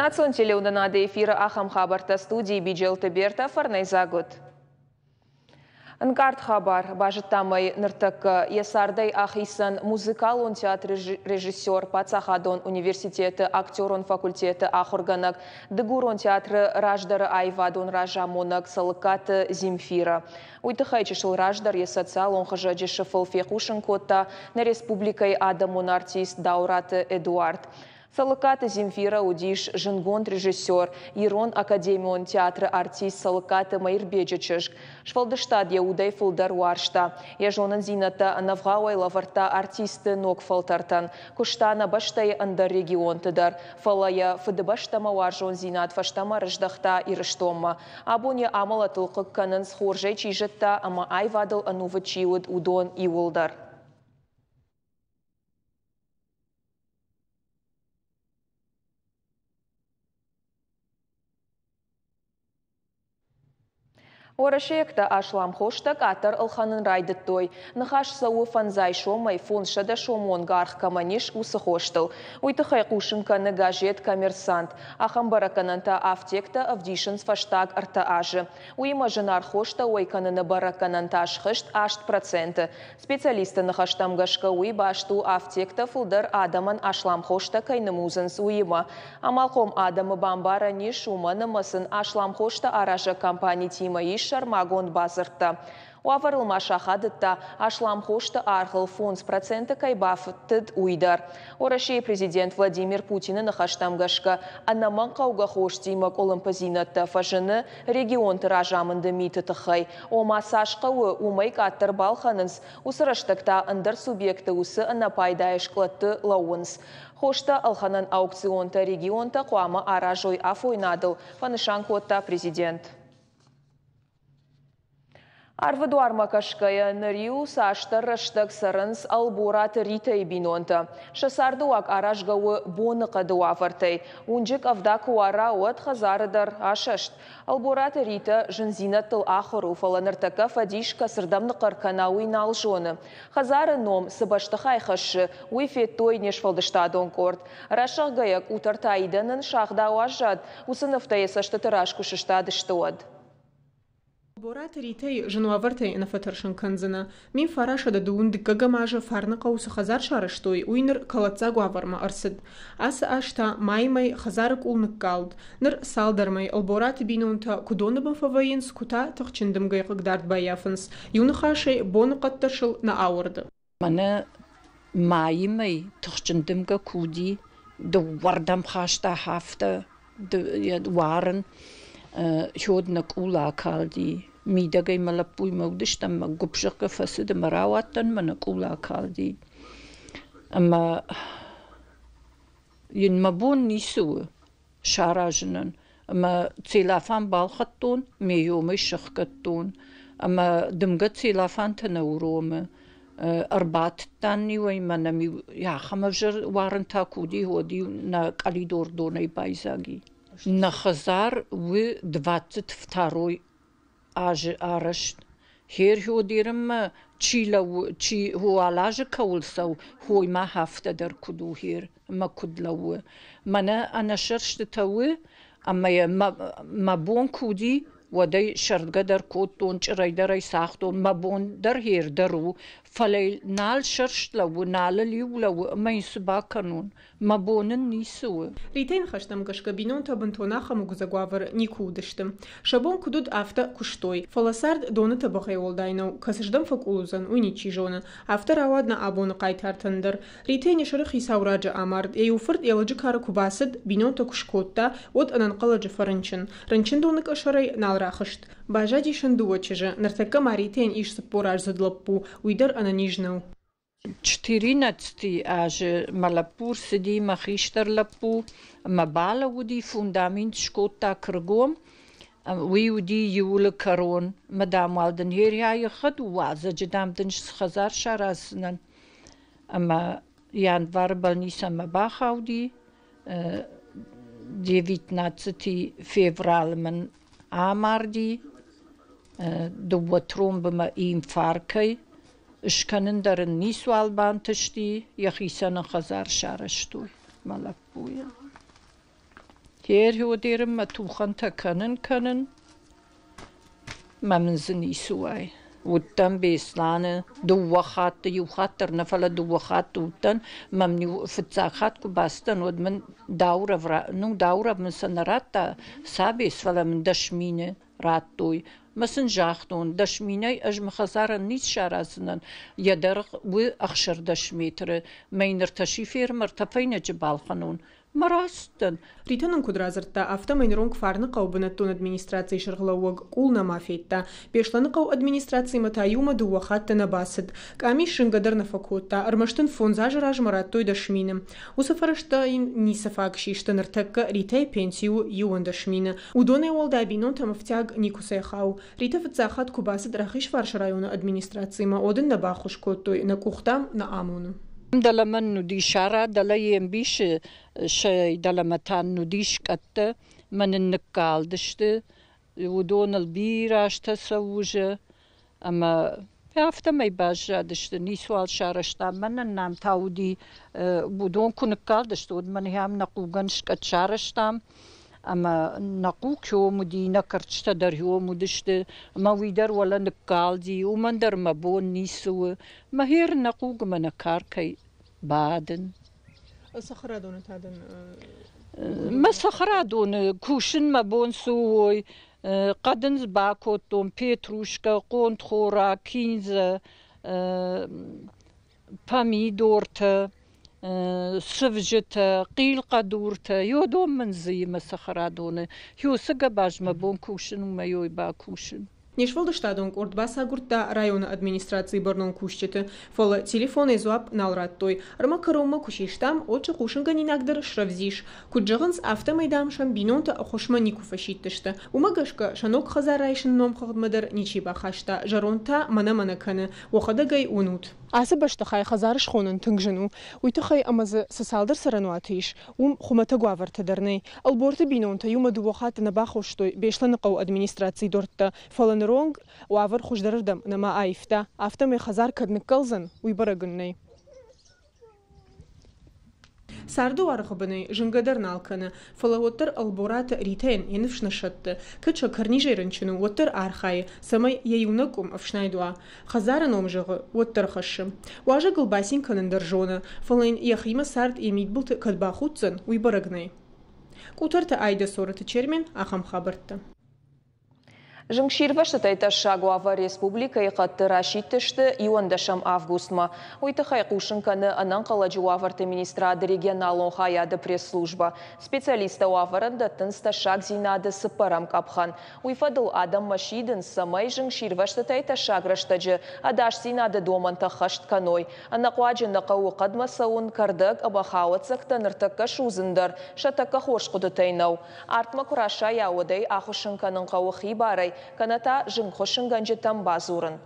Национ телеуынынады эфиры ахӕм хабӕрттӕ студийы Биджелты Бертӕ фӕрнӕйдзаг уыд. Ӕнкъард хабар базыдтам ӕй ныртӕккӕ. Йӕ цардӕй ахицӕн музыкалон театры режиссер, паддзахадон университеты актерон факультеты ахуыргӕнӕг, Дыгурон театры раздӕры аивадон разамонӕг Цӕлыккаты Земфирӕ. Уый тыххӕй чысыл раздӕр йӕ социалон хызӕджы сыфыл фехъусын кодта нӕ республикӕйы адӕмон артист Даураты Эдуард. Цӕлыккаты Земфирӕ уыдис зындгонд режиссер, Ирон академион театры артист Цӕлыккаты Мӕирбеджы чызг. Сфӕлдыстад йӕ удӕй фылдӕр уарзта. Йӕ зонындзинӕдтӕ ӕнӕвгъауӕй лӕвӕрдта артистты ног фӕлтӕртӕн. Куыста нӕ бӕстӕйы ӕндӕр регионты дӕр, фӕлӕ йӕ фыдыбӕстӕмӕ уарзондзинад фӕстӕмӕ рыздӕхта Ирыстонмӕ. Абон йӕ амӕлӕтыл хъыг кӕнынц, хорзӕй чи зыдта ӕмӕ аивадыл ӕнувыд чи уыд, уыдон иууылдӕр. Уӕрӕсейӕгтӕ аслам хостӕ къаддӕр ӕлхӕнын райдыдтой. Ныхас цӕуы фӕндзай сомӕй 500 сомы онг аргъ кӕмӕн ис, уыцы хостыл. Уый тыххӕй хъусын кӕны газет «Коммерсант». Ахӕм бӕрӕггӕнӕнтӕ афтектӕ ӕвдисынц фӕстаг ӕртӕ азы. Уыимӕ зынаргъ хостӕ уӕй кӕныны бӕрӕггӕнӕн та схызт 8%. Специалистты ныхӕстӕм гӕсгӕ уый баст у, афтектӕ фылдӕр адӕмӕн аслам хостӕ кӕй нымудзынц, уыимӕ. Амалхъом адӕмы бамбарӕн ис, уымӕн ӕмӕ сын аслам хостӕ аразӕг компанитимӕ ис сӕрмагонд бадзырдтӕ. Уавӕрыл ма сахадыдта, аслам хосты аргъыл 5% кӕй бафтыд, уый дӕр. Уӕрӕсейы президент Владимир Путины ныхӕстӕм гӕсгӕ, ӕнӕмӕнгхъӕугӕ хостимӕ къуылымпыдзинӕдтӕ фӕзыны регионты разамынды миты тыххӕй, ома цас хъӕуы, уымӕй къаддӕр балхӕнынц, уыцы рӕстӕг та ӕндӕр субъекты уыцы ӕнӕпайдайы скълӕдты лӕууынц. Хостӕ ӕлхӕнӕн аукционтӕ регионтӕ хъуамӕ аразой афойнадыл, фӕнысан кодта президент. Арвы дуармӕ кӕсгӕйӕ, ныр-иу цасдӕр рӕстӕг цӕрынц Ӕлбораты Ритӕйы бинонтӕ. Сӕ цардыуаг аразгӕ у боныхъӕды уавӕртӕй. Уынджы къӕвда куы уара, уӕд хӕдзары дӕр асӕст. Ӕлбораты Ритӕ зындзинӕдтыл ахуыр у, фӕлӕ ныртӕккӕ фӕдис кӕцырдӕм ныхъхъӕр кӕна, уый нал зоны. Хӕдзары ном цы бӕстыхай хӕссы, уый федтой не сфӕлдыстадон къорд. Рӕсӕгъгӕйӕ къутӕртӕ идӕнӕн сагъдау аззад, уыцы нывтӕ йӕ цӕстыты раз куы сыстадысты, уӕд. Бораты Ритӕйы зын уавӕртӕй нӕ фӕтӕрсын кӕндзынӕ. 1902 дыккӕгӕм азы Фарныхъӕуы цы хӕдзар сарӕзтой, уый ныр кӕлӕддзаг уавӕрмӕ ӕрцыд. Ацы аз та майы мӕй хӕдзары къул ныккалд. Ныр цалдӕр мӕй Ӕлбораты бинонтӕ куы доны бын фӕвӕййынц, куы та тыхджын дымгӕйы хъыгдард баййафынц. Иу ныхасӕй, боныхъӕд дӕр сыл нӕ ауӕрды. Мӕнӕ майы мӕй тыхджын дымгӕ куы уыди, дыууӕрдӕм хаста афтӕ уарын, хёд нӕ къул акалди. Мидӕгӕй мӕ лӕппуимӕ уыдыстӕм, мӕ гуыпп-зӕгъгӕ фӕцыд ӕмӕ рауадтӕн, мӕ нӕ къул акалди. Ӕмӕ йын мӕ бон ницы у саразынӕн. Ӕмӕ целлофан балхӕдтон, ме ёмӕй сӕхгӕдтон. Ӕмӕ дымгӕ целлофантӕ нӕ уромы. Ӕрбадтӕн-иу ӕй, мӕнӕ-иу ахӕм ӕвзӕр уарынтӕ куы уыди, уӕд-иу нӕ къӕлидор донӕй байдзаг и. Нӕ хӕдзар у 22-й азы арӕзт. Херхёдерынмӕ чи лӕууы, чи уал азы кӕуыл цӕуы, хоймӕ афтӕ дӕр куыд у хер ӕмӕ куыд лӕууы. Мӕнӕ ӕнӕсӕрстытӕ у, ӕмӕ йӕ мӕ бон куы уыди, уӕд ӕй сӕрдгӕ дӕр кодтон, чъырӕй дӕр ӕй цагътон, мӕ бон дӕр хер дӕр у, фӕлӕ нал сӕрст лӕууы, нал ыл иу лӕууы ӕмӕ йын цы бакӕнон? Мӕ бон ын ницы у. Ритӕйы ныхӕстӕм гӕсгӕ бинонтӕ бынтон ахӕм ӕгуыдзӕг уавӕры никуы уыдысты. Сӕ бон куыд уыд, афтӕ куыстой. Фӕлӕ цард доны тӕбӕгъӕй уӕлдай нӕу, кӕцырдӕм фӕкъул уыдзӕн, уый ничи зоны. Афтӕ рауад нӕ абоны хъайтартӕн дӕр. Ритӕйы не сӕры хицау раджы амард, йӕ иу фырт йӕ лӕджы кары куы бацыд, бинонтӕ куы скодта, уӕд ӕнӕнхъӕлӕджы фӕрынчын. Рынчындоны къӕсӕрӕй нал рахызт. Баззадис ын дыууӕ чызджы. Ныртӕккӕ ма Ритӕйӕн ис 40-аздзыд лӕппу, уый дӕр ӕнӕниз нӕу. Четырнадцати азы мӕ лӕппу рцыди, мӕ хистӕр лӕппу, ӕмӕ балӕууыди, фундамент скодта кыргом. Уый уыди июлы кӕрон. Мӕ дам уал дын ерӕйы хӕд уадзӕджы, дам дын хӕдзар сараздзынӕн. Ӕмӕ январы больницӕмӕ бахауди. 19 февралы мын амарди дыууӕ тромбымӕ инфаркӕй. Скӕнын дӕр ын ницуал бантысти, йӕхицӕн ын хӕдзар сарӕзтой мӕ лӕппуйӕн. Терхиодерынмӕ тухӕнтӕ кӕнын кӕнын, мӕ мын дзы ницы уайы. Уыдтӕн Беслӕны дыууӕ хатты, иу хатт дӕр нӕ, фӕлӕ дыууӕ хатты уыдтӕн. Мӕм фыццаг хатт куы бацыдтӕн, уӕд мын Дауров, ну, Дауров мын сӕ нӕ радта Сабес, фӕлӕ мын 10 000 радтой. Мӕ сын загътон, 10 000-ӕй ӕз мӕ хӕдзарӕн ницы сараздзынӕн, йӕ дӕргъ у 16 метры, мӕ йын ӕртӕ шифермӕ ӕртӕ фӕйнӕджы балхӕнон. Мӕ рацыдтӕн. Ритӕ нын куыд радзырдта, афтӕмӕй ныронг Фарныхъӕуы бынӕттон администрацийы сӕргълӕууӕг къул нӕма федта. Беслӕныхъӕуы администрацимӕ та иумӕ дыууӕ хатты нӕ бацыд. Къамис зынгӕ дӕр нӕ фӕкодта, ӕрмӕст ын фондз азы размӕ радтой 10 000. Уыцы фӕрӕзтӕ йын ницы фаг систы, ныртӕккӕ Ритӕйы пенси у 11 000. Уыдонӕй уӕлдай бинонтӕм ӕфтиаг никуыцӕй хауы. Ритӕ фыццаг хатт куы бацыд Рахизфарсы районы администрацимӕ, уӕд ын нӕ баххуыс кодтой, нӕ къухтӕм нӕ амоны. Дӕлӕмӕ нуди сара, дӕлӕ йе мбисы сӕ дӕлӕмӕ та нуди скъӕттӕ, мӕ нын ныккалдысты. Уыдоныл бирӕ азтӕ цӕуы ӕмӕ афтӕмӕй баззадысты, ницуал сарӕзтам. Мӕнӕн нӕм та уыди, уыдон куы ныккалдысты, уӕд мӕн ахӕм нӕ хъугӕн скъӕт сарӕзтам ӕмӕ нӕ хъуг хьом уыди, нӕ кӕрчытӕ дӕр хьом уыдысты, ӕмӕ уый дӕр уӕлӕ ныккалди, уымӕн дӕр мӕ бон ницы у. Мӕ хер нӕ хъуг ӕмӕ нӕ каркӕй бадын. Цӕхӕрадоны та дын? Мӕ цӕхӕрадоны кусын мӕ бон цы уой, хъӕдындз бакодтон, петрушкӕ, хъонтхора, киндзӕ, помидортӕ, цывзытӕ, хъилхъӕдуртӕ. Йодон мын дзы и мӕ цӕхӕрадоны. Уыцы гӕбаз мӕ бон кусын у, мӕ йой бакусын. Не сфӕлдыстадон къорд бацагуырдта районы администрацийы бӕрнон кусджыты, фӕлӕ телефонӕй дзуапп нал радтой. Ӕрмӕг кӕронмӕ куы систам, уӕд сӕ хъусынгӕнинаг дӕр срӕвдз ис. Куыд зӕгъынц, афтӕмӕй, дам, сӕм бинонтӕ ӕххуысмӕ никуы фӕсидтысты. Уымӕ гӕсгӕ сӕ ног хӕдзар райсыны номхыгъдмӕ дӕр ничи бахаста, зӕронд та мӕнӕ-мӕнӕ кӕны, уӕхӕдӕг ӕй уынут. Ацы бӕстыхай хӕдзар схонын тынг зын у, уый тыххӕй ӕмӕ дзы цы цалдӕр цӕрӕнуаты ис, уым хуымӕтӕг уавӕртӕ дӕр нӕй. Ӕлборты бинонтӕ иумӕ дыууӕ хатты нӕ бахостой Беслӕныхъӕуы администрацийы дуӕрттӕ, фӕлӕ ныронг уавӕр хуыздӕрырдӕм нӕма аивта, афтӕмӕй хӕдзар кӕд ныккӕлдзӕн, уый бӕрӕг ын нӕй. Царды уаргъы бынӕй зынгӕ дӕр нал кӕны, фӕлӕ уӕддӕр Ӕлбораты Ритӕйӕн йӕ ныфс нӕ сӕтты. Кӕд сӕкӕрнизӕй рынчын у, уӕддӕр архайы, цӕмӕй йӕ иунӕг къуым ӕфснайд уа. Хӕдзары ном зӕгъы, уӕддӕр хӕссы. Уазӕгыл бацин кӕнын дӕр зоны, фӕлӕ йын йӕхимӕ цард йӕ мидбылты кӕд бахуддзӕн, уый бӕрӕг нӕй. Къутӕрты Айдӕ Цорӕты Чермен, ахӕм хабӕрттӕ. Зынгсирвӕзтытӕй тӕссаг уавӕр республикӕйы хъӕдты расидтысты 11 августмӕ. Уый тыххӕй хъусын кӕны ӕнӕнхъӕлӕджы уавӕрты министрады регионалон хайады пресс-службӕ. Специалисттӕ уавӕрӕн дӕттынц тӕссагдзинады цыппӕрӕм къӕпхӕн. Уый фӕдыл адӕммӕ сидынц, цӕмӕй зынгсирвӕзтытӕй тӕссаг рӕстӕджы ӕдасдзинады домӕнтӕ ххӕст кӕной. Ӕнӕхъуаджы нӕ хъӕуы хъӕдмӕ цӕуын, кӕрдӕг ӕмӕ хауӕццӕгтӕ ныртӕккӕ судзын дӕр сӕ тӕккӕ хорз хъуыдытӕй нӕу. Артмӕ куы расайа, уӕд ӕй ахуыссын кӕнын хъӕуы хибарӕй, кӕнӕ та зынгхуыссынгӕнджытӕм бадзурын.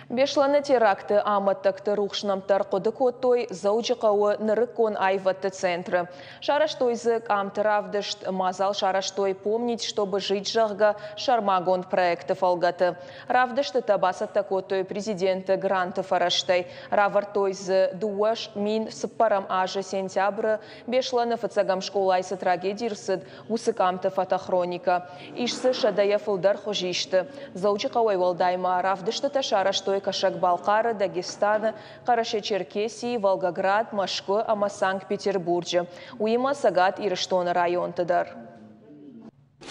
Беслӕны теракты амӕттӕгты рухс нӕмттӕ ӕрхъуыды кодтой Дзӕуджыхъӕуы нырыккон аивӕдты центры. Сарӕзтой дзы къамты равдыст, мадзал сарӕзтой «Помнить, чтобы жить», зӕгъгӕ, сӕрмагонд проекты фӕлгӕты. Равдыстытӕ бацӕттӕ кодтой президенты гранты фӕрӕзтӕй. Равӕрдтой дзы 2004 азы сентябры Беслӕны фыццӕгӕм скъолайы цы трагеди рцыд, уыцы къамты фотохроникӕ. Ис дзы сӕдӕйӕ фылдӕр хуызисты. Дзӕуджыхъӕуӕй уӕлдай ма равдыстытӕ сарӕзтой Кӕсӕг-Балхъары, Дагестаны, Хъӕрӕсе-Черкесийы, Волгоград, Мӕскуы ӕмӕ Санкт-Петербурджы. Уыимӕ Цӕгат Ирыстоны районты дӕр.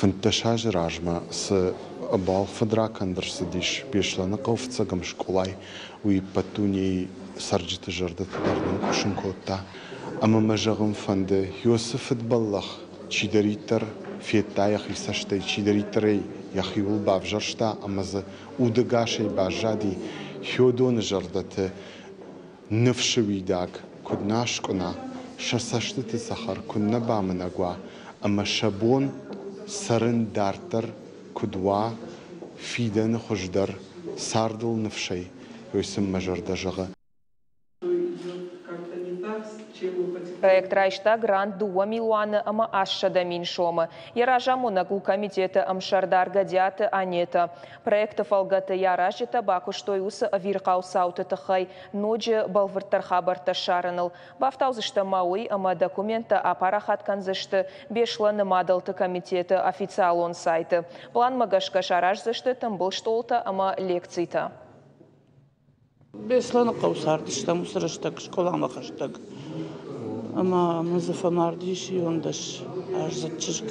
15 азы размӕ цы ӕбуалгъ фыдракӕнд ӕрцыдис Беслӕныхъӕуы фыццӕгӕм скъолайы, уый ӕппӕт дунейы цӕрджыты зӕрдӕты дӕр нынкъуысын кодта. Ӕмӕ мӕ зӕгъын фӕнды, Иосы фыдбӕллӕх чидӕриддӕр федта йӕхи цӕстӕй, чидӕриддӕр ӕй йӕхиуыл бавзӕрста ӕмӕ дзы удӕгасӕй баззади, Хёдоны зӕрдӕты ныфсы уидаг куыд нӕ аскъуына, сӕ цӕстыты цӕхӕр куыннӕ бамынӕг уа ӕмӕ сӕ бон цӕрын дарддӕр куыд уа фидӕны хуыздӕр цардыл ныфсӕй, уый сын мӕ зӕрдӕ зӕгъы. Проект райста грант 2 800 000 сомы. Йӕ разамонӕг у комитеты ӕмсӕрдар Гӕдиаты Анетӕ. Проекты фӕлгӕты йӕ аразджытӕ бакуыстой уыцы ӕвирхъау цауты тыххӕй ноджы бӕлвырддӕр хабӕрттӕ ссарыныл. Бафтаудзыстӕм ма уый, ӕмӕ документтӕ апарахат кӕндзысты Беслӕны мадӕлты комитеты официалон сайты. Пъланмӕ гӕсгӕ сараздзысты тымбыл стъолтӕ ӕмӕ лекцитӕ. Беслӕныхъӕу цардыстӕм уыцы рӕстӕг скъоламӕ хӕстӕг. Ӕмӕ мын дзы фӕмард ис 11-аздзыд чызг.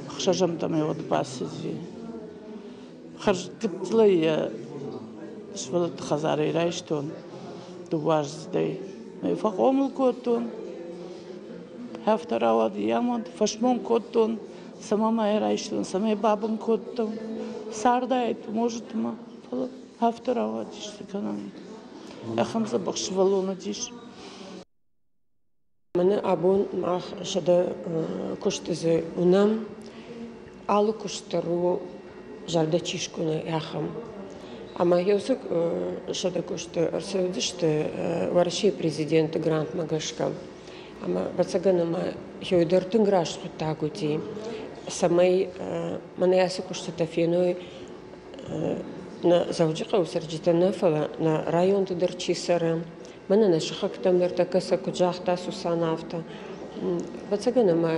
Ӕхсӕзӕмтӕм уӕд бацыди. Хӕрз гыццылӕй йӕ сывӕллӕтты хӕдзарӕй райстон дыууӕаздзыдӕй. Фӕхъомыл кодтон. Афтӕ рауад йӕ амонд. Фӕсмон кодтон, цӕмӕ ма йӕ райстон, цӕмӕй бабын кодтон. Цардаид, может, ма, фӕлӕ афтӕ рауадис, цы кӕнӕм. Ахӕм дзӕбӕх сывӕллон уыдис. Мӕнӕ абон мах 100 куысты дзы уынӕм. Алы куыст дӕр у зӕрдӕ чи скъуыны, ахӕм. Ӕмӕ уыцы 100 куысты ӕрцӕудзысты Уӕрӕсейы президенты грантмӕ гӕсгӕ. Ӕмӕ ӕвӕццӕгӕн ӕмӕ еу дӕр тынг раст хъуыддаг уыди, цӕмӕй мӕнӕ ацы куыстытӕ феной нӕ Дзӕуджыхъӕуы цӕрджытӕ нӕ, фӕлӕ нӕ районты дӕр чи цӕры, мӕнӕ нӕ сыхӕгтӕм ныртӕккӕ сӕ куыд загъта Сусанӕ, афтӕ. Ӕвӕццӕгӕн ӕмӕ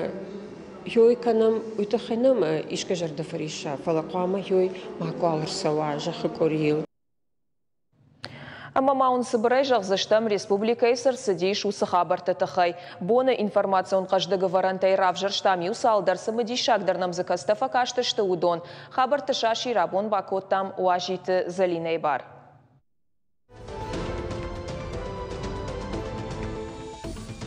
ёй кӕнӕм, уый тыххӕй нӕм искӕй зӕрдӕ фӕрисса, фӕлӕ хъуамӕ ёй макуал ӕрцӕуа зӕххы къорийыл. Ӕмӕ ма уын цыбырӕй зӕгъдзыстӕм, республикӕйы цы рцыдис, уыцы хабӕртты тыххӕй. Боны информацион хъӕздыг ӕвӕрӕнтӕй равзӕрстам иу цалдӕр, цымыдисагдӕр нӕм дзы кӕцытӕ фӕкастысты, уыдон. Хабӕртты сасир абон бакодтам Уазиты Зӕлинӕйы бар.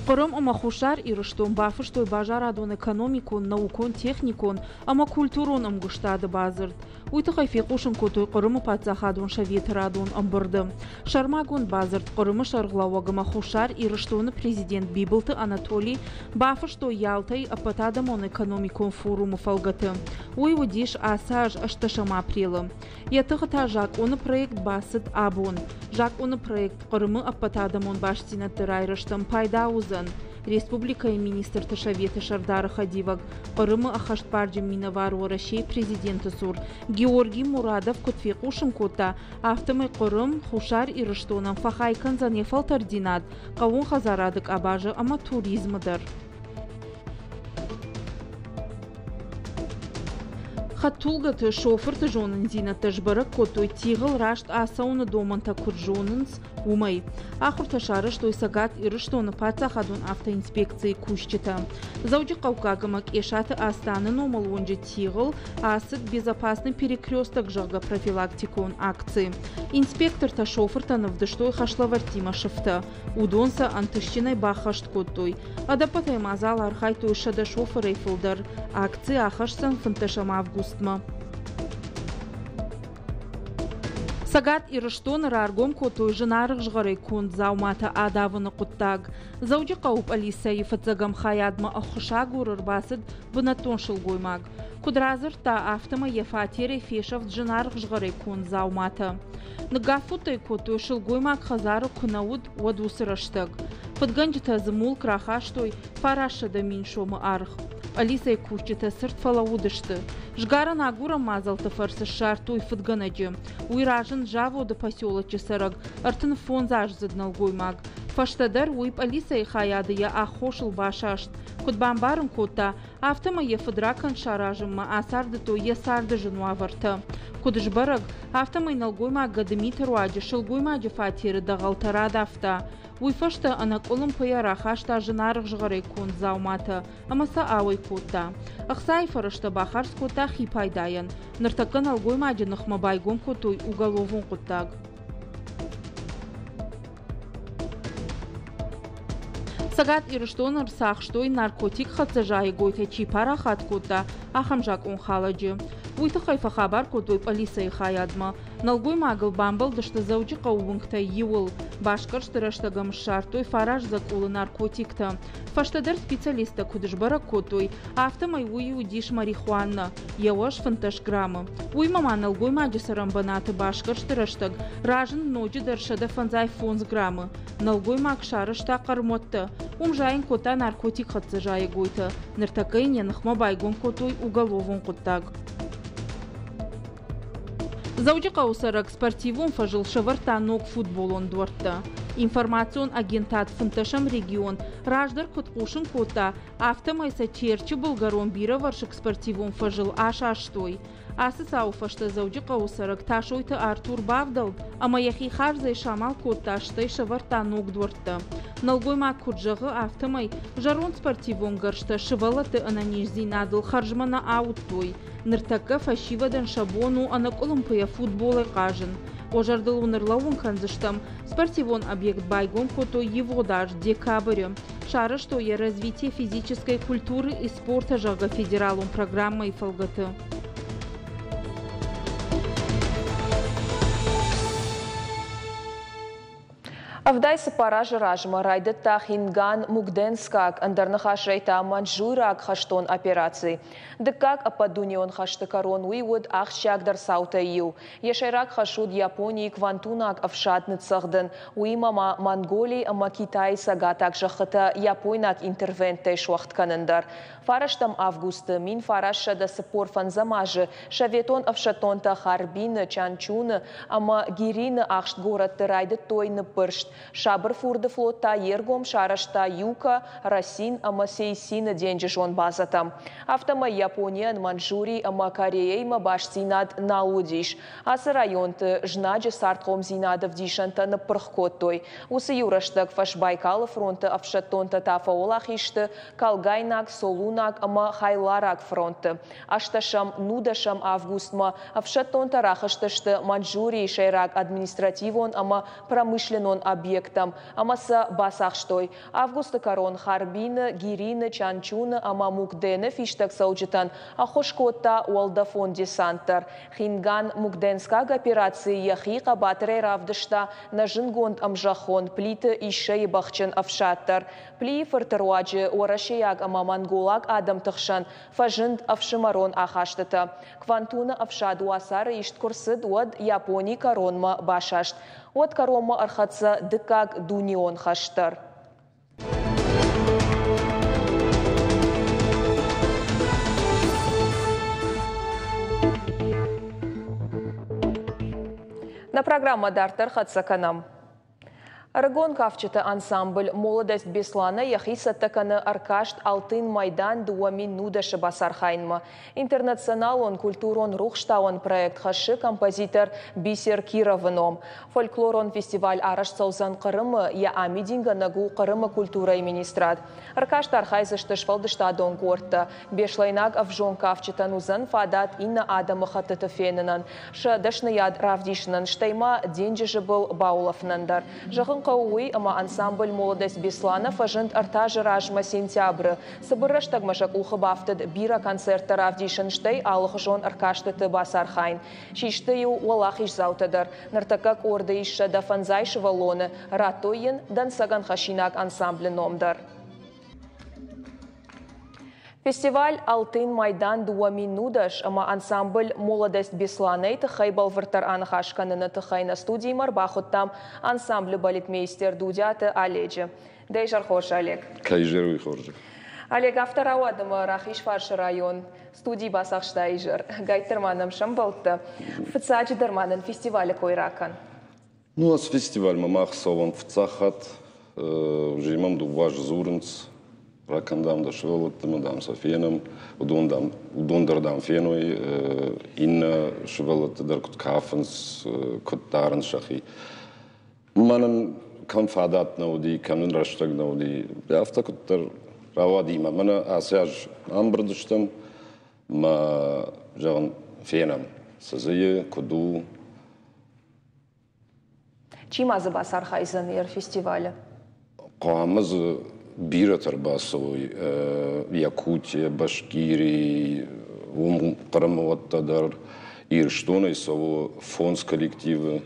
Хъырым ӕмӕ Хуссар Ирыстон бафыстой базарадон-экономикон, наукон-техникон ӕмӕ культурон ӕмгуыстады бадзырд. Уый тыххӕй фехъусын кодтой Хъырымы паддзахадон советы радон ӕмбырды. Сӕрмагонд бадзырд Хъырымы сӕргълӕууӕг ӕмӕ Хуссар Ирыстоны президент Бибылты Анатолий бафыстой Ялтӕйы ӕппӕтадӕмон экономикон форумы фӕлгӕты. Уый уыдис ацы аз 8 апрелы. Йӕ тыхы та закъоны проект бацыд абон. Закъоны проект Хъырымы ӕппӕтадӕмон бастдзинӕдты райрӕзтӕн пайда уыдзӕн. Республикӕйы министрты советы сӕрдары хӕдивӕг, Хъырымы ӕххӕстбарджын минӕвар Уӕрӕсейы президенты цур Георгий Мурадов куыд фехъусын кодта, афтӕмӕй Хъырым Хуссар Ирыстонӕн фӕхай кӕндзӕн йӕ фӕлтӕрддзинад хъӕууон хӕдзарады къабазы ӕмӕ туризмы дӕр. Хӕдтулгӕты шофырты зонындзинӕдтӕ сбӕрӕг кодтой тигъыл раст ацӕуыны домӕнтӕ куыд зонынц, уымӕй. Ахуыртӕ сарӕзтой Цӕгат Ирыстоны паддзахадон автоинспекцийы кусджытӕ. Дзӕуджыхъӕуккаг ӕмӕ Къесаты Астаны номыл уынджы тигъыл ацыд «Безопасный перекресток», зӕгъгӕ, профилактикон акци. Инспектортӕ шофыртӕн ӕвдыстой хӕслӕвӕрдтимӕ сыфтӕ. Уыдон сӕ ӕнтыстджынӕй баххӕст кодтой. Ӕдӕппӕтӕй мадзал архайдтой 100 шофырӕй фылдӕр. Акци ахӕсдзӕн 15 августмӕ. Цӕгат Ирыстоны раргом кодтой зынаргъ згъӕрӕй конд дзауматӕ адавыны хъуыддаг. Дзӕуджыхъӕуы пъӕлицӕйы фыццӕгӕм хайадмӕ ӕххуысагур ӕрбацыд бынӕттон сылгоймаг. Куыд радзырдта, афтӕмӕй йӕ фатерӕй фесӕфт зынаргъ згъӕрӕй конд дзауматӕ. Ныггаффутт кодтой, сылгоймаг хӕдзары куы нӕ уыд, уӕд уыцы рӕстӕг. Фыдгӕнджытӕ дзы мулк рахастой 900 000 сомы аргъ. Пъӕлицӕйы кусджытӕ цырд фӕлӕууыдысты. Згарӕн агурӕн мадзӕлтты фӕрцы ссардтой фыдгӕнӕджы. Уый разынд заводы поселочы цӕрӕг 35-аздзыд нӕлгоймаг. Фӕстӕдӕр уый пъӕлицӕйы хайады йӕ аххосыл басаст. Куыд бамбарын кодта, афтӕмӕй йӕ фыдракӕнд саразынмӕ ацардыдтой йӕ царды зын уавӕртӕ. Куыд сбӕрӕг, афтӕмӕй нӕлгоймаг гӕдымиты руаджы сылгоймаджы фатеры дӕгъӕлтӕ радавта. Уый фӕстӕ ӕнӕкъуылымпыйӕ рахаста зынаргъ згъӕрӕй конд дзауматӕ ӕмӕ сӕ ауӕй кодта. Ӕхцайы фӕрӕзтӕ бахардз кодта хи пайдайӕн. Ныртӕккӕ нӕлгоймаджы ныхмӕ байгом кодтой уголовон хъуыддаг. Цӕгат Ирыстоны ӕрцахстой, наркотик хӕццӕ зайӕгойтӕ чи парахат кодта, ахӕм закъонхалӕджы. Уый тыххӕй фӕхабар кодтой пъӕлицӕйы хайадмӕ. Нӕлгоймагыл бамбӕлдысты Дзӕуджыхъӕуы уынгтӕй иуыл. Басгӕрсты рӕстӕг ӕм ссардтой фараст дзӕкъулы наркотиктӕ. Фӕстӕдӕр специалисттӕ куыд сбӕрӕг кодтой, афтӕмӕй уый уыдис марихуана, йӕ уӕз 15 граммы. Уыимӕ ма нӕлгоймаджы цӕрӕнбынаты басгӕрсты рӕстӕг разынд ноджыдӕр 155 граммы. Нӕлгоймаг сарӕзта хъӕрмуӕттӕ. Уым зайын кодта наркотикхӕццӕ зайӕгойтӕ. Ныртӕккӕ йын йӕ ныхмӕ байгом кодтой уголовон хъуыддаг. Дзӕуджыхъӕуы цӕрӕг спортивон фӕзыл сӕвӕрдта ног футболон дуӕрттӕ. Информацион агентад фынддӕсӕм регион раздӕр куыд хъусын кодта, афтӕмӕй сӕ Терчы былгӕрон бирӕвӕрсыг спортивон фӕзыл асастой. Ацы цауы фӕстӕ Дзӕуджыхъӕуы цӕрӕг Тасойты Артур бавдӕлд ӕмӕ йӕхи хардзӕй самал кодта, стӕй сӕвӕрдта ног дуӕрттӕ. Нӕлгоймаг куыд зӕгъы, афтӕмӕй зӕронд спортивон гӕрзтӕ сывӕллӕтты ӕнӕниздзинадыл хӕрзмӕ нӕ ауыдтой. Ныртӕккӕ фӕсивӕдӕн сӕ бон у ӕнӕкъуылымпыйӕ футболӕй хъазын. Уӕ зӕрдыл уын ӕрлӕууын кӕндзыстӕм, спортивон объект байгом кодтой ивгъуыд аз декабры. Сарӕзтой йӕ «Развитие физической культуры и спорта», зӕгъгӕ, федералон программӕйы фӕлгӕты. 74 азы размӕ райдыдта Хинган-Мукденскаг, ӕндӕр ныхасӕй та маньчжуйраг хӕстон операци. Дыккаг ӕппӕтдунеон хӕсты кӕрон уый уыд ахсджиагдӕр цаутӕй иу. Йӕ сӕйраг хӕс уыд Японийы Квантунаг ӕфсад ныццӕгъдын, уыимӕ ма Монголи ӕмӕ Китайы цӕгатаг зӕххытӕ япойнаг интервенттӕй суӕгъд кӕнын дӕр. Фарӕстӕм августы 1945 азы советон ӕфсӕддонтӕ Харбины, Чанчуны ӕмӕ Гирины ахст горӕтты райдыдтой ныббырст. Сабыр фурды флот та йе ргом сарӕзта Юка, Расин ӕмӕ Сейсины денджызон базӕтӕм. Афтӕмӕй Японийӕн Маньчжури ӕмӕ Кореяимӕ бастдзинад нал уыдис. Ацы районты знаджы цардхъомдзинады ӕвдисӕнтӕ ныппырх кодтой. Уыцы иу рӕстӕг Фӕсбайкалы фронты ӕфсӕддонтӕ та фӕуӕлахиз сты Калгайнаг, Солунаг ӕмӕ Хайлараг фронтты. Ӕстӕсӕм, нудӕсӕм августмӕ ӕфсӕддонтӕ рахызтысты Маньчжурийы сӕйраг административон ӕмӕ промышленнон объекттӕм ӕмӕ сӕ бацахстой. Августы кӕрон Харбины, Гирины, Чанчуны ӕмӕ Мукдены фистӕгцӕуджытӕн ӕххуыс кодта уӕлдӕфон десант дӕр. Хинган-Мукденскаг операцийы йӕхи хъӕбатырӕй равдыста нӕ зындгонд ӕмзӕххон Плиты Иссӕйы бӕхджын ӕфсад дӕр. Плийы фырты руаджы уӕрӕсейаг ӕмӕ монголаг адӕмты хсӕн фӕзынд ӕфсымӕрон ахастытӕ. Квантуны ӕфсад уацары ист куы рцыд, уӕд Япони кӕронмӕ басаст. Уӕд кӕронмӕ ӕрхӕццӕ Дыккаг дунеон хӕст дӕр. Нӕ программӕ дарддӕр хӕццӕ кӕнӕм. Ӕрыгон кафджыты ансамбль «Молодость Беслана» йӕхи цӕттӕ кӕны ӕркаст «Алтын Майдан 2010-ы» бацархайынмӕ. Интернационалон культурон-рухстауӕн проект хӕссы композитор Бисер Кировы ном. Фольклорон фестиваль арӕзт цӕудзӕн Хъырымы, йӕ амидингӕнӕг у Хъырымы культурӕйы министрад. Ӕркасты архайдзысты сфӕлдыстадон къордтӕ. Беслӕйнаг ӕвзонг кафджытӕн уыдзӕн фадат иннӕ адӕмыхӕттыты фенынӕн, сӕ дӕсныйад равдисынӕн, стӕй ма денджызы был баулӕфынӕн дӕр. Зӕгъын хъӕуы уый, ӕмӕ ансамбль «Молодость Беслана» фӕзынд ӕртӕ азы размӕ сентябры. Цыбыр рӕстӕгмӕ сӕ къухы бафтыд бирӕ концерттӕ равдисын, стӕй алыхуызон ӕркастыты бацархайын. Систы-иу уӕлахиздзаутӕ дӕр. Ныртӕккӕ къорды ис 150 сывӕллоны, радтой йын дӕнцӕгӕн хӕссинаг ансамблы ном дӕр. Фестиваль «Алтын Майдан 2010» ӕмӕ ансамбль «Молодость Беслана»-йы тыххӕй бӕлвырддӕр аныхас кӕныны тыххӕй нӕ студимӕ ӕрбахуыдтам ансамблы балетмейстер Дудиаты Оледжы. Дӕ изӕр хорз, Олег. Кӕй изӕр, уый хорз. Олег, афтӕ рауад ӕмӕ Рахизфарсы район студийы бацахста изӕр. Гайддӕр ма нӕм сӕмбӕлдтӕ. Фыццаджыдӕр ма нын фестивалы кой ракӕн. Ну, ацы фестивальмӕ мах цӕуӕм фыццаг хатт. Уже мӕм дыууӕ азы дзурынц, ракӕн, дам, дӕ сывӕллӕтты, дам, сӕ фенӕм, уыдон, дам, уыдон дӕр, дам, феной, иннӕ сывӕллӕтты дӕр куыд кафынц, куыд дарынц сӕхи. Мӕнӕн кӕм фадат нӕ уыди, кӕм нын рӕстӕг нӕ уыди, афтӕ куыддӕр рауади мӕ. Мӕнӕ ацы аз ӕмбырд стӕм, мӕ, зӕгъын, фенӕм, цы дзы и, куыд у. Чи ма дзы бацархайдзӕн йӕ фестивалы? Хъуамӕ дзы бирӕтӕ ӕрбацӕуой Якутия, Башкири, уым Хъырымы уӕттӕ дӕр. Ирыстонӕй цӕуы фондз коллективы.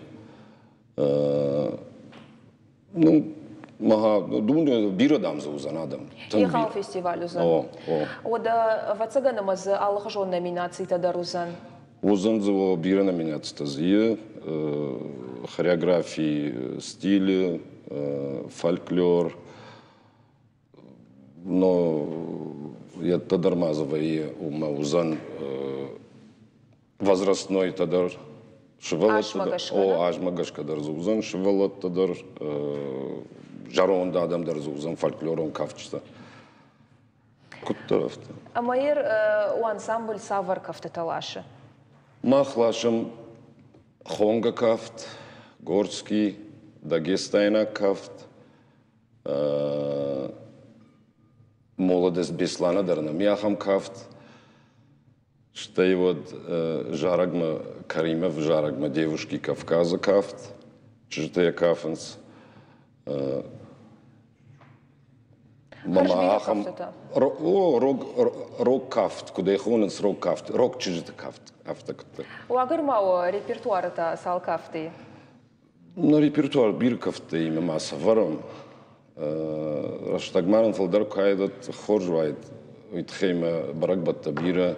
Ну, мага, думаю, бирӕ дам дзы уыдзӕн адӕм. Егъау фестиваль уыдзӕн. О, о. Уӕдӕ, ӕвӕццӕгӕн, ӕмӕ дзы алыхуызон номинацитӕ дӕр уыдзӕн. Уыдзӕн дзы бирӕ номинацитӕ дзы хореографи, стили, фольклор. Но йедтӕ дӕр ма дзы вӕййы, уымӕ уыдзӕн возрастнойтӕ дӕр, сывӕллӕттӕ дӕр, о, азмӕ гӕсгӕ дӕр дзы уыдзӕн сывӕллӕттӕ дӕр, зӕронд адӕм дӕр дзы уыдзӕн фольклорон кафджытӕ. Куыддӕр афтӕ. Ӕмӕ йер у ансамбль цавӕр кӕфтытӕ ласы? Мах ласӕм Хонгӕ кафт, Горский, Дагестайнаг кафт, Молодость Беслана дӕр нӕм ахӕм кафт. Стӕй уӕд зарӕгмӕ Каримов зарӕгмӕ Девушки Кавказа кафт, чызджытӕ йӕ кафынц. Мама ахӕм о, рог, рог кафт, куыд ӕй хонынц рог кафт, рог чызджыты кафт, афтӕ куыддӕр. Уагӕр ма уӕ репертуары та цал кафты и? Нӕ репертуар бирӕ кӕфтытимӕ ма сӕвӕрӕм. Рӕстӕгмӕ нын фылдӕр куы уаид, хорз уаид. Уый тыххӕй мӕ бӕрӕгбӕттӕ бирӕ,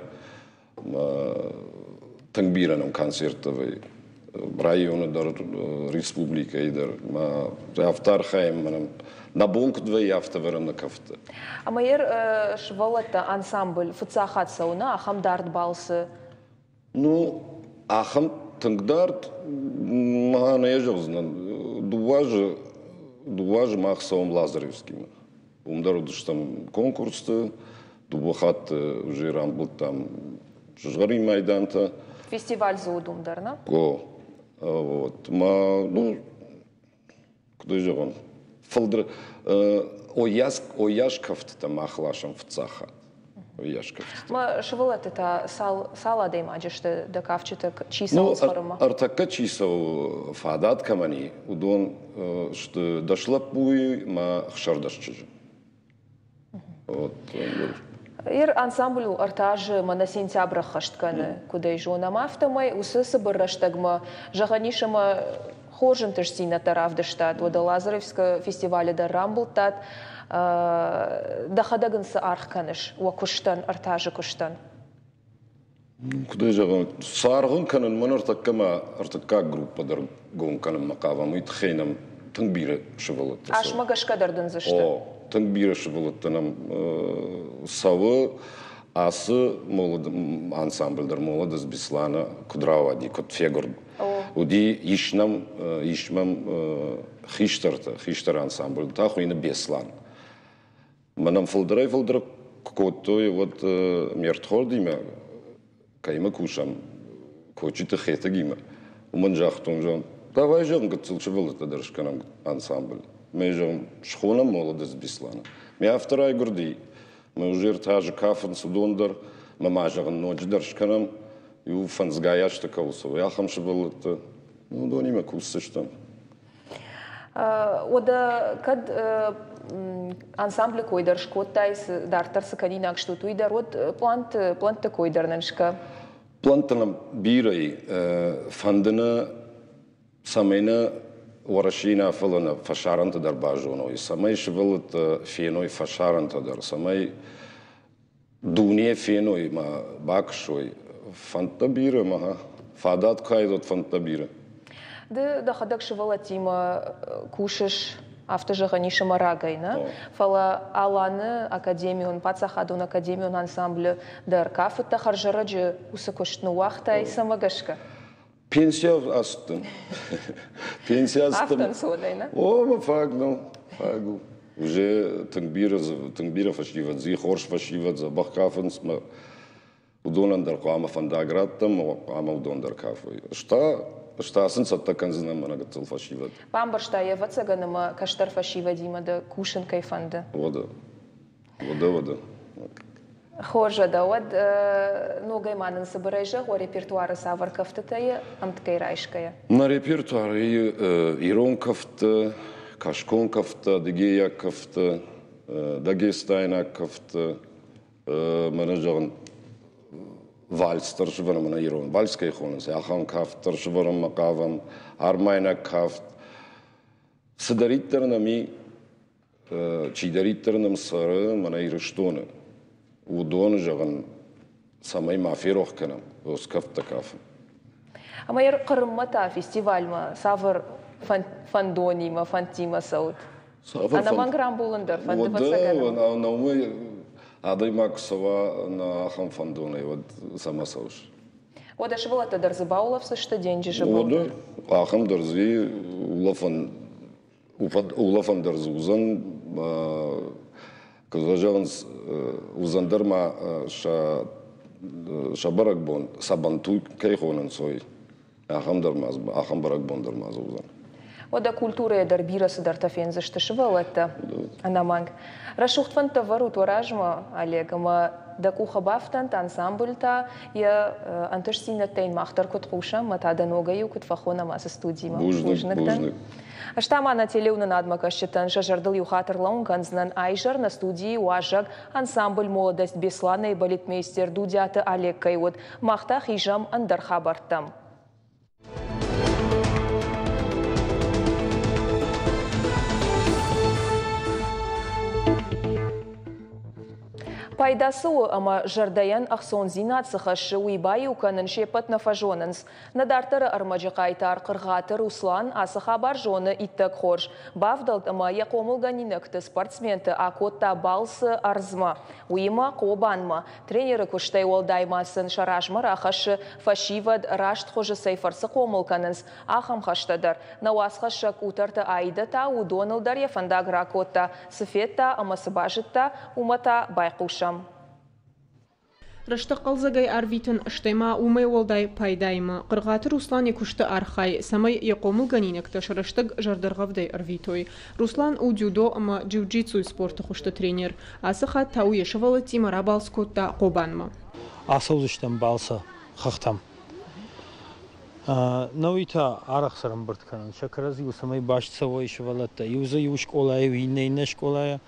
тынг бирӕ нӕм концерттӕ вӕййы. Районы дӕр, республикӕйы дӕр. Мӕ афтӕ архайӕм, мӕнӕ нӕ бон куыд вӕййы, афтӕ вӕрӕм нӕ кӕфтытӕ. Ӕмӕ йер сывӕллӕттӕ ансамбль фыццаг хатт цӕуы, нӕ, ахӕм дард балцы? Ну, ахӕм тынг дард ма нӕ зӕгъдзынӕн. Дыууӕ азы мах цӕуӕм Лазаревскимӕ. Уым дӕр уыдыстӕм конкурсты, дыууӕ хатты уже рамбылдтам сызгъӕрин майдантӕ. Фестиваль дзы уыд уым дӕр, нӕ? О, вот. Ма, ну, куыд ӕй зӕгъон, фылдӕр ойас кӕфтытӕ мах ласӕм фыццаг хатт. Ойас кӕфтытӕ. Ма сывӕллӕтты та цал, цал адӕймаджы сты дӕ кафджытӕ, чи цӕуы цӕрынмӕ? Ӕртӕккӕ чи цӕуы, фадат кӕмӕн и, уыдон сты 10 лӕппуйы мӕ 16 чызджы. Ир ансамбль у ӕртӕ азы мӕнӕ сентябры ӕххӕст кӕны. Куыд ӕй зонӕм, афтӕмӕй уыцы цыбыр рӕстӕгмӕ, зӕгъӕн ис, ӕмӕ хорз ӕнтыстдзинӕдтӕ равдыстат. Уӕдӕ Лазаревскы фестивалы дӕр рамбылдтат. Дӕхӕдӕг ын цы аргъ кӕныс уӕ куыстӕн, ӕртӕ азы куыстӕн? Куыд ӕй зӕгъон, саргъ ын кӕнын мӕ ныртӕккӕ ма ӕртыккаг группӕ дӕр гом кӕнынмӕ хъавӕм, уый тыххӕй нӕм тынг бирӕ сывӕллӕттӕ цӕуы. Асмӕ гӕсгӕ дӕр дын дзы сты? О, тынг бирӕ сывӕллӕттӕ нӕм цӕуы. Ацы ансамбль дӕр Молодость Беслана куыд рауади, куыд фегуырд. Уыди, ис нӕм, ис мӕм хистӕртӕ, хистӕр ансамбль та хуыйны Беслан. Мӕнӕн фылдӕрӕй-фылдӕр куы кодтой, уӕд ме рдхордимӕ, кӕимӕ кусӕм, Кочиты Хетӕгимӕ, уымӕн загътон, зӕгъын, давай, зӕгъын, гыццыл сывӕллӕттӕ дӕр скӕнӕм ансамбль. Мӕ, зӕгъын, схонӕм Молодость Беслана. Мӕ афтӕ райгуырди, мӕ уже ӕртӕ азы кафынц уыдон дӕр, мӕ ма, зӕгъын, ноджыдӕр скӕнӕм, иу фӕндзгай азты кӕуыл цӕуы, ахӕм сывӕллӕттӕ. Уыдонимӕ кусдзыстӕм. Уӕдӕ кӕд ансамблы кой дӕр скодтай, дарддӕр цы кӕнинаг стут, уый дӕр уӕд планты, плӕнтты кой дӕр нын скӕ. Плӕнттӕ нӕм бирӕ и. Фӕнды нӕ, цӕмӕй нӕ Уӕрӕсейы нӕ, фӕлӕ нӕ фӕсарӕнты дӕр базоной, цӕмӕй сывӕллӕттӕ феной фӕсарӕнтӕ дӕр, цӕмӕй дуне феной ма бакӕсой. Фӕндтӕ бирӕ ма, фадат куы уӕд фӕндтӕ бирӕ. Ды дӕхӕдӕг сывӕллӕттимӕ кусыс, афтӕ зӕгъӕн ис ӕмӕ рагӕй, нӕ? Фӕлӕ Аланы академион, паддзахадон академион ансамблы дӕр кафыдтӕ хӕрзӕрӕджы уыцы куыст ныууагътай, цӕмӕ гӕсгӕ? Пенсия ацыдтӕн. Пенсия ацыдтӕн. Афтӕ ӕнцонӕй, нӕ? О, мӕ фаг нӕу, фаг у. Уже тынг бирӕ, тынг бирӕ фӕсивӕд дзы, хорз фӕсивӕд дзӕбӕх кафынц мӕ уыдонӕн дӕр хъуамӕ фӕндаг раттӕм, хъуамӕ уыдон дӕр кафой. Ӕз та, ӕз та сын цӕттӕ кӕндзынӕн мӕнӕ гыццыл фӕсивӕд. Бамбӕрста йӕ, ӕвӕццӕгӕн, ӕмӕ кӕстӕр фӕсивӕдимӕ дӕ кусын кӕй фӕнды. Уӕдӕ, уӕдӕ, уӕдӕ. Хорз уӕдӕ, уӕд ногӕй ма нын цыбырӕй зӕгъ, уӕ репертуары цавӕр кӕфтытӕ и, ӕмткӕй райсгӕйӕ? Нӕ репертуары ирон кӕфттӕ, кӕсгон кӕфттӕ, адыгейаг кӕфттӕ, дагестайнаг кӕфттӕ, мӕнӕ зӕгъын, вальс дӕр сывӕрӕм, мӕнӕ ирон вальс кӕй хонынц, ахӕм кафт дӕр сывӕрынмӕ хъавӕм, армайнаг кафт. Цыдӕриддӕр нӕм и, чидӕриддӕр нӕм цӕры мӕнӕ Ирыстоны, уыдоны, зӕгъын, цӕмӕй ма ферох кӕнӕм кӕфттӕ кафын. Ӕмӕ Хъырыммӕ та фестивальмӕ цавӕр фӕндонимӕ, фӕндтимӕ цӕут? Ӕнӕмӕнг рамбулын дӕр фӕнды, ӕвӕццӕгӕн. Уӕдӕ адӕймаг куы цӕуа ахӕм фӕндонӕй, уӕд цӕмӕ цӕуыс? Уӕдӕ сывӕллӕттӕ дӕр дзы баулӕфдзысты денджызы был? Уӕдӕ ахӕм дӕр дзы улӕфӕн улӕфӕн дӕр дзы уыдзӕн, куыд зӕгъынц, уыдзӕн дӕр ма сӕ сӕ бӕрӕгбон Сабантуй кӕй хонынц, уый. Ахӕм дӕр ма ахӕм бӕрӕгбон дӕр ма дзы уыдзӕн. Уӕдӕ культурӕйӕ дӕр бирӕ цыдӕртӕ фендзысты сывӕллӕттӕ, ӕнӕмӕнг. Рӕсугъд фӕндтӕ вӕрут уӕ размӕ, Олег, ӕмӕ дӕ къухы бафтӕнт ансамбль та йӕ ӕнтыстдзинӕдтӕ йын мах дӕр куыд хъусӕм, ӕмӕ та дӕ ногӕй-иу куыд фӕхонӕм ацы студимӕ. Бузныг, бузныг. Ӕз та ма нӕ телеуынынадмӕкӕсджытӕн сӕ зӕрдыл иу хатт ӕрлӕууын кӕндзынӕн, а-изӕр нӕ студийы уазӕг ансамбль «Молодость Беслана-йы балетмейстер Дудиаты Олег кӕй уыд. Мах та хизӕм ӕндӕр хабӕрттӕм. Пайда цы у ӕмӕ зӕрдӕйӕн ӕхцондзинад цы хӕссы, уый баиу кӕнын се ппӕт нӕ фӕзонынц. Нӕ дарддӕры ӕрмӕджы хъайтар Хъыргъаты Руслан ацы хабар зоны иттӕг хорз. Бавдӕлд ӕмӕ йӕ хъомылгӕнинӕгты спортсменты акодта балцы ӕрдзмӕ. Уыимӕ Хъобанмӕ. Тренеры куыстӕй уӕлдай ма сын сӕ размӕ рахӕссы, фӕсивӕд раст хуызы цӕй фӕрцы хъомыл кӕнынц, ахӕм хӕстӕ дӕр. Нӕ уацхӕссӕг Къутӕрты Аидӕ та уыдоныл дӕр йӕ фӕндаг ракодта. Цы федта ӕмӕ цы базыдта, уымӕ та байхъусӕм. Рӕстӕг хъӕлдзӕгӕй ӕрвитын, стӕй ма уымӕй уӕлдай пайдаимӕ Хъыргъаты Руслан йӕ куысты архайы, цӕмӕй йӕ хъомылгӕнинӕгтӕ сӕ рӕстӕг зӕрдӕргъӕвдӕй ӕрвитой. Руслан у дзюдо ӕмӕ джиу-джитсуйы спорты хуызты тренер. Ацы хатт та уый йӕ сывӕллӕттимӕ рабалц кодта Хъобанмӕ. Ацӕудзыстӕм балцы хӕхтӕм. Науи та арӕх ӕрӕмбырд кӕнынц, сӕ кӕрӕдзиуыл цӕмӕй баст цӕуой сывӕллӕттӕ. Иу дзы иу скъолайы, иннӕ иннӕ скъолайы.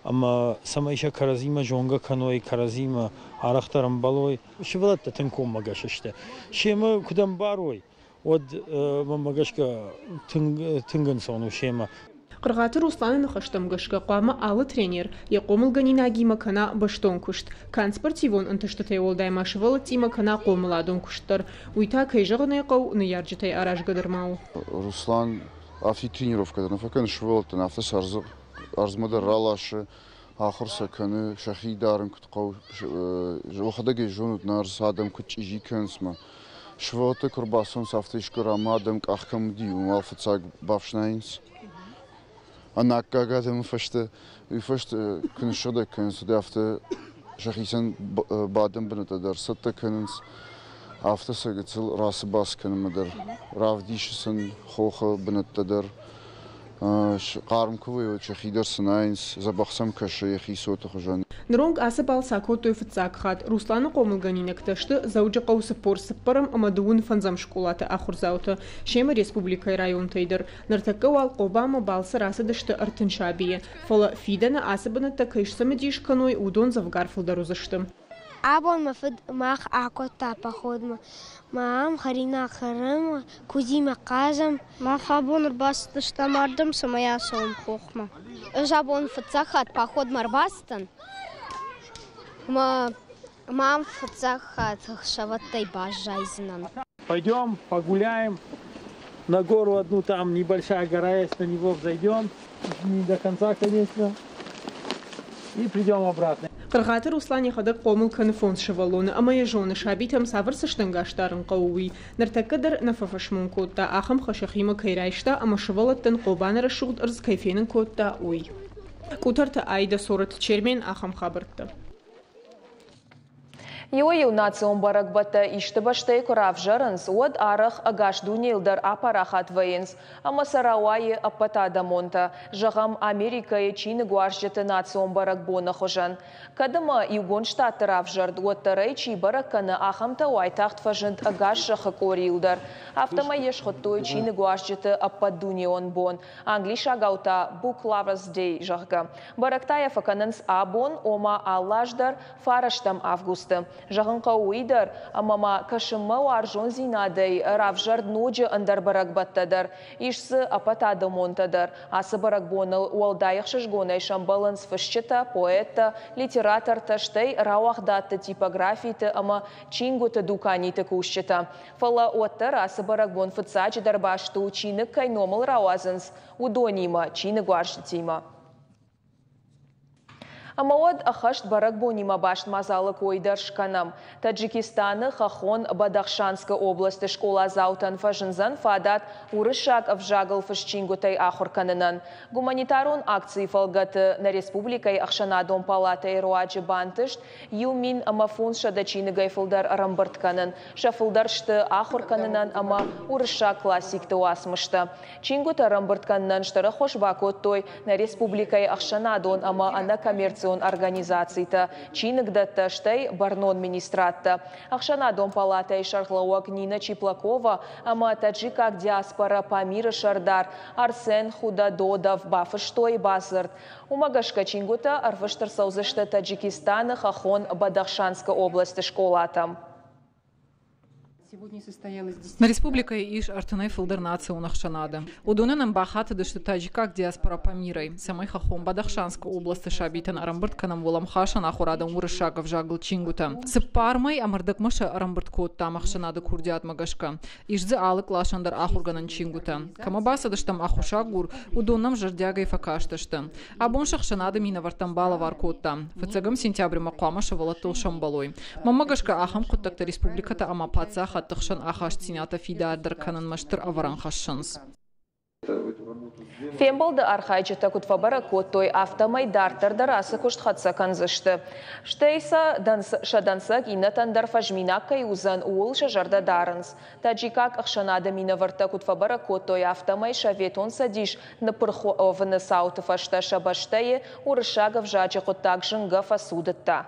Ӕмӕ цӕмӕй сӕ кӕрӕдзимӕ зонгӕ кӕной, кӕрӕдзимӕ арӕхдӕр ӕмбӕлой. Сывӕллӕттӕ тынг коммӕгӕс сты. Семӕ куыд ӕмбарой, уӕд мӕнмӕ гӕсгӕ тынг ӕнцон у семӕ. Хъыргъаты Русланы ныхӕстӕм гӕсгӕ хъуамӕ алы тренер йӕ хъомылгӕнинагимӕ кӕна бӕстон куыст. Канд спортивон ӕнтыстытӕй уӕлдай ма сывӕллӕттимӕ кӕна хъомыладон куыст дӕр. Уый та, кӕй зӕгъын ӕй хъӕуы, ныййарджытӕй аразгӕ дӕр ма у. Руслан афтид тренировкӕ дӕр нӕ фӕкӕны сывӕллӕттӕн, афтӕ сӕ ӕрдзмӕ дӕр раласы, ахуыр сӕ кӕны, сӕхи дарын куыд хъӕуы. Уӕхӕдӕг ӕй зонут, нӕ ӕрдз адӕм куыд чъизи кӕнынц мӕ. Сывӕллӕттӕ куы ӕрбацӕуынц, афтӕ искуы рамӕ адӕм къах кӕм уыди, уым уал фыццаг бафснайынц. Ӕнаккаг адӕмы фӕстӕ, уый фӕстӕ куы ныссыгъдӕг кӕнынц, уӕд афтӕ сӕхицӕн бадӕн бынӕттӕ дӕр цӕттӕ кӕнынц. Афтӕ сӕ гыццыл рацыбац кӕнынмӕ дӕр равдисы сын хохы бынӕттӕ дӕр. Хъарм куы вӕййы, уӕд сӕхи дӕр цынайынц, дзӕбӕх сӕм кӕсы йӕхи цоты хуызӕн. Ныронг ацы балц акодтой фыццаг хатт. Русланы хъомылгӕнинӕгтӕ сты Дзӕуджыхъӕуы 44-ӕм ӕмӕ 55-ӕм скъолаты ахуырдзаутӕ, семӕ республикӕйы районтӕй дӕр. Ныртӕккӕ уал Хъобанмӕ балцы рацыдысты 30 сабийы. Фӕлӕ фидӕны ацы бынӕттӕ кӕй сцымыдис кӕной, уыдон дзӕвгар фылдӕр уыдзысты. Абон мӕ фыд мах акодта походмӕ. Мӕ ам хӕринаг хӕрӕм, куыдзимӕ хъазӕм. Мах абон ӕрбацыдыстӕм ардӕм, цӕмӕй ацӕуӕм хохмӕ. Ӕз абон фыццаг хатт походмӕ ӕрбацыдтӕн. Мӕ мам фыццаг хатт ӕхсӕвӕттӕй баззайдзынӕн. Пойдем, погуляем. На гору одну там небольшая гора есть, на него взойдем. Не до конца, конечно. И придем обратно. Хъыргъаты Руслан йӕхӕдӕг хъомыл кӕны фондз сывӕллоны ӕмӕ йӕ зоны, сабитӕм цавӕр цӕстӕнгас дарын хъӕуы, уый. Ныртӕккӕ дӕр нӕ фӕфӕсмон кодта, ахӕм хӕс йӕхимӕ кӕй райста ӕмӕ сывӕллӕттӕн Хъобаны рӕсугъд ӕрдз кӕй фенын кодта, уый. Къутӕрты Аидӕ Цорӕты Чермен ахӕм хабӕрттӕ. Иуӕй-иу национ бӕрӕгбӕттӕ исты бӕстӕйы куы равзӕрынц, уӕд арӕх ӕгас дунейыл дӕр апарахат вӕййынц ӕмӕ сӕ рауайы ӕппӕтадӕмонтӕ, зӕгъӕм, Америкӕйы чиныгуарзджыты национ бӕрӕгбоны хуызӕн. Кӕд ӕмӕ Иугонд Штатты равзӕрд, уӕддӕр ӕй чи бӕрӕг кӕны, ахӕмтӕ уайтагъд фӕзынд ӕгас зӕххы къорийыл дӕр. Афтӕмӕй йӕ схуыдтой чиныгуарзджыты ӕппӕтдунеон бон, англисагау та Book Lovers Day, зӕгъгӕ. Бӕрӕг та йӕ фӕкӕнынц абон, ома алы аз дӕр, фарӕстӕм августы. Зӕгъын хъӕуы уый дӕр, ӕмӕ ма кӕсынмӕ уарзондзинадӕй равзӕрд ноджы ӕндӕр бӕрӕгбӕттӕ дӕр. Ис дзы ӕппӕтадӕмонтӕ дӕр. Ацы бӕрӕгбоныл уӕлдай ӕхсызгонӕй сӕмбӕлынц фысджытӕ, поэттӕ, литератортӕ, стӕй рауагъдадты типографиты ӕмӕ чингуыты дуканиты кусджытӕ. Фӕлӕ уӕддӕр ацы бӕрӕгбон фыццаджыдӕр баст у, чиныг кӕй номыл рауадзынц, уыдонимӕ, чиныгуарзджытимӕ. Ӕмӕ уӕд ӕххӕст бӕрӕгбонимӕ баст мадзалы кой дӕр скӕнӕм. Таджикистаны хӕххон Бадахшанскы областы скъоладзаутӕн фӕзындзӕн фадат уырыссаг ӕвзагыл фыст чингуытӕй ахуыр кӕнынӕн. Гуманитарон акцийы фӕлгӕты нӕ республикӕйы ӕхсӕнадон палатӕйы руаджы бантыст 1500 чиныгӕй фылдӕр ӕрӕмбырд кӕнын. Сӕ фылдӕр сты ахуыр кӕнынӕн ӕмӕ уырыссаг классикты уацмыстӕ. Чингуытӕ ӕрӕмбырд кӕнынӕн стыр ӕххуыс бакодтой нӕ республикӕйы ӕхсӕнадон ӕмӕ ӕнӕкоммерцион организацитӕ, чиныгдӕттӕ, стӕй бӕрнон министрадтӕ. Ӕхсӕнадон палатӕйы сӕргълӕууӕг Нина Чиплакова ӕмӕ таджикаг диаспорӕ Памиры сӕрдар Арсен Худадодов бафыстой бадзырд. Уымӕ гӕсгӕ чингуытӕ ӕрвыст ӕрцӕудзысты Таджикистаны хӕххон Бадахшанскы областы скъолатӕм. Нӕ республикӕйы ис ӕртынӕй фылдӕр национ ӕхсӕнады. Уыдонӕн ӕм бахатыдысты таджикаг диаспора Памирӕй, цӕмӕй хӕххон Бадахшанскы областы сабитӕн ӕрӕмбырд кӕнӕм уӕлӕмхасӕн ахуырадон уырыссаг ӕвзагыл чингуытӕ. Цыппар мӕй ӕмӕ ӕрдӕгмӕ сӕ ӕрӕмбырд кодтам ӕхсӕнады курдиатмӕ гӕсгӕ. Ис дзы алы къласӕн дӕр ахуыргӕнӕн чингуытӕ. Кӕмӕ бацыдыстӕм ӕххуысагур, уыдон нӕм зӕрдиагӕй фӕкастысты. Абон сӕ ӕхсӕнады минӕвӕрттӕн балӕвар кодтам. Фыццӕгӕм сентябрьмӕ хъуамӕ сывӕллӕттыл сӕмбӕлой. Мӕнмӕ гӕсгӕ, ахӕм хъуыддӕгтӕ республикӕтӕ ӕмӕ паддзахадты хсӕн ахастдзинӕдтӕ фидардӕр кӕнынмӕ стыр ӕвӕрӕн хӕссынц. Фембӕлды архайджытӕ куыд фӕбӕрӕг кодтой, афтӕмӕй дарддӕр дӕр ацы куыст хӕццӕ кӕндзысты. Стӕй сӕ сӕ дӕнцӕг иннӕтӕн дӕр фӕзминаг кӕй уыдзӕн, ууыл сӕ зӕрдӕ дарынц. Таджикаг ӕхсӕнады минӕвӕрттӕ куыд фӕбӕрӕг кодтой, афтӕмӕй Советон Цӕдис ныппырх уӕвыны цауты фӕстӕ сӕ бӕстӕйы уырыссаг ӕвзаджы хъуыддаг зынгӕ фӕцудыдта.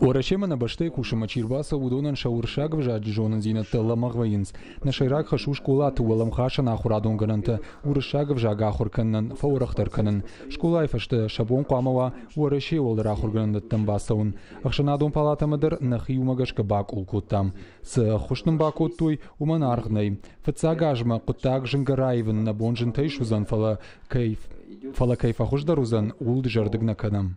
Уӕрӕсемӕ нӕ бӕстӕйы кусынмӕ чи рбацӕуы, уыдонӕн сӕ уырыссаг ӕвзаджы зонындзинӕдтӕ лӕмӕгъ вӕййынц. Нӕ сӕйраг хӕс у скъолаты уӕлӕмхасӕн ахуырадон гӕнӕнтӕ уырыссаг ӕвзаг ахуыр кӕнынӕн фӕуӕрӕхдӕр кӕнын. Скъолайы фӕстӕ сӕ бон хъуамӕ уа Уӕрӕсейы уӕлдӕр ахуыргӕнӕндӕттӕм бацӕуын. Ӕхсӕнадон палатӕмӕ дӕр нӕхи уымӕ гӕсгӕ бакъул кодтам. Цы ӕххуыс нын бакодтой, уымӕн аргъ нӕй. Фыццаг азмӕ хъуыддаг зынгӕ раивын нӕ бон зынтӕй суыдзӕн, фӕлӕ кӕй, фӕлӕ кӕй фӕхуыздӕр уыдзӕн, ууыл дызӕрдыг нӕ кӕнӕм.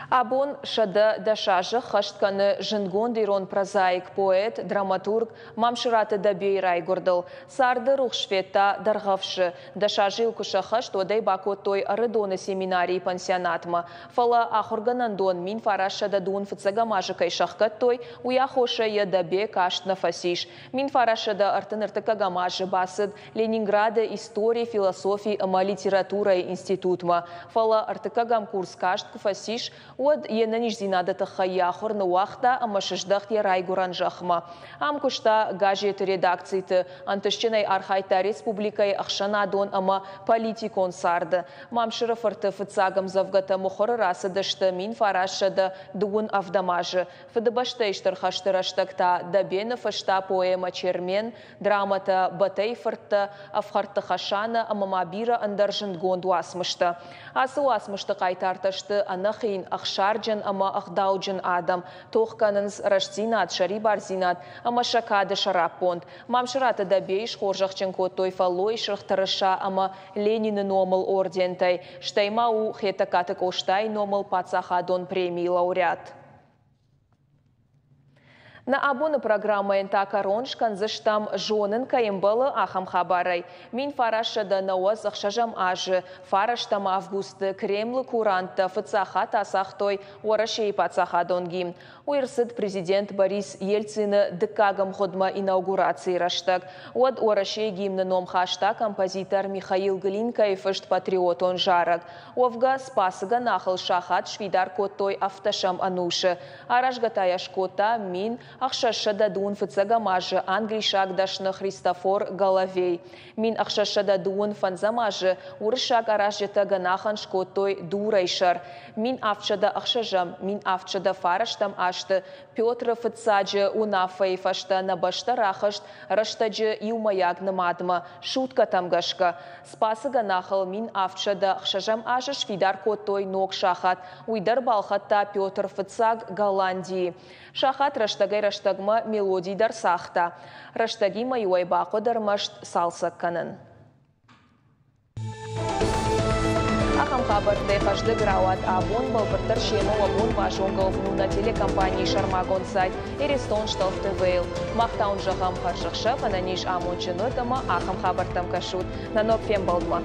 Абон 110 азы хӕст кӕны зындгонд ирон прозаик, поэт, драматург Мамсыраты Дӕбейы райгуырдыл. Царды рухс федта Дӕргъӕвсы. Дӕс азы йыл куы сӕххӕст, уӕд ӕй бакодтой Ӕрыдоны семинарийы пансионатмӕ. Фӕлӕ ахуыргӕнӕндон 1900 фыццӕгӕм азы кӕй сӕхгӕдтой, уый аххосӕй йӕ Дӕбе каст нӕ фӕцис. 1933 азы бацыд Ленинграды истори, философи ӕмӕ литературӕйы институтмӕ, фӕлӕ ӕртыккӕгӕм курс каст куы фӕцис, уӕд йе нӕниздзинады тыххӕй йӕ ахуыр ныууагъта ӕмӕ сыздӕхт йӕ райгуырӕн зӕхмӕ. Ам куыста газеты редакциты, ӕнтыстджынӕй архайдта республикӕйы ӕхсӕнадон ӕмӕ политикон царды. Мамсыры-фырты фыццаг ӕмдзӕвгӕтӕ мыхуыры рацыдысты 1927 азы. Фыдыбӕстӕйы Стыр хӕсты рӕстӕг та Дӕбе ныффыста поэмӕ «Чермен», драмӕтӕ «Бӕтӕйы фырттӕ», «Ӕфхӕрдты Хӕсанӕ» ӕмӕ ма бирӕ ӕндӕр зындгонд уацмыстӕ. Ацы уацмысты хъайтартӕ сты ӕнӕхин, ӕхсарджын ӕмӕ ӕгъдауджын адӕм, тох кӕнынц рӕстдзинад, сӕрибардзинад ӕмӕ сӕ кады сӕраппонд. Мамсыраты Дӕбейы схорзӕхджын кодтой Фӕллойы Сырх Тырыса ӕмӕ Ленины номыл ордентӕй, стӕй ма у Хетӕгкаты Къостайы номыл паддзахадон премийы лауреат. Нӕ абоны программӕйӕн та кӕрон скӕндзыстӕм, зонын кӕй ӕмбӕлы, ахӕм хабарӕй. 1996 азы фарӕстӕм августы Кремлы куранттӕ фыццаг хатт ацагътой Уӕрӕсейы паддзахадон гимн. Уый ӕрцыд президент Борис Ельцины дыккаг ӕмгъуыдмӕ инаугурацийы рӕстӕг. Уӕд Уӕрӕсейы гимны ном хаста композитор Михаил Глинкайы фыст патриотон зарӕг. Уӕвгӕ, Спасы гӕнахыл сахат сфидар кодтой ӕвддӕсӕм ӕнусы. Аразгӕ та йӕ скодта 1625 азы англисаг дӕсны Христофор Головей. 1625 азы уырыссаг аразджытӕ гӕнахӕн скодтой дурӕй сӕр. 1706 1709 азты Петры Фыццаджы уынаффӕйы фӕстӕ нӕ бӕстӕ рахызт рӕстӕджы иумӕйаг нымадмӕ, суткӕтӕм гӕсгӕ. Спасы гӕнахыл 1706 азы сфидар кодтой ног сахат, уый дӕр балхӕдта Петр Фыццаг Голландийы. Сахат рӕстӕгӕй-рӕстӕгмӕ мелоди дӕр цагъта. Рӕстӕгимӕ-иу ӕй бахъуыд ӕрмӕст цалцӕг кӕнын. Ахӕм хабӕрттӕй хъӕздыг рауад абон, бӕлвырддӕр семӕ уӕ бон базонгӕ уӕвын у нӕ телекомпанийы сӕрмагонд сайт Иристон Шталф ТВ-йыл. Мах та уын зӕгъӕм хӕрзӕхсӕв, ӕнӕниз, амондджын ут ӕмӕ ахӕм хабӕрттӕм кӕсут. Нӕ ног фембӕлдмӕ!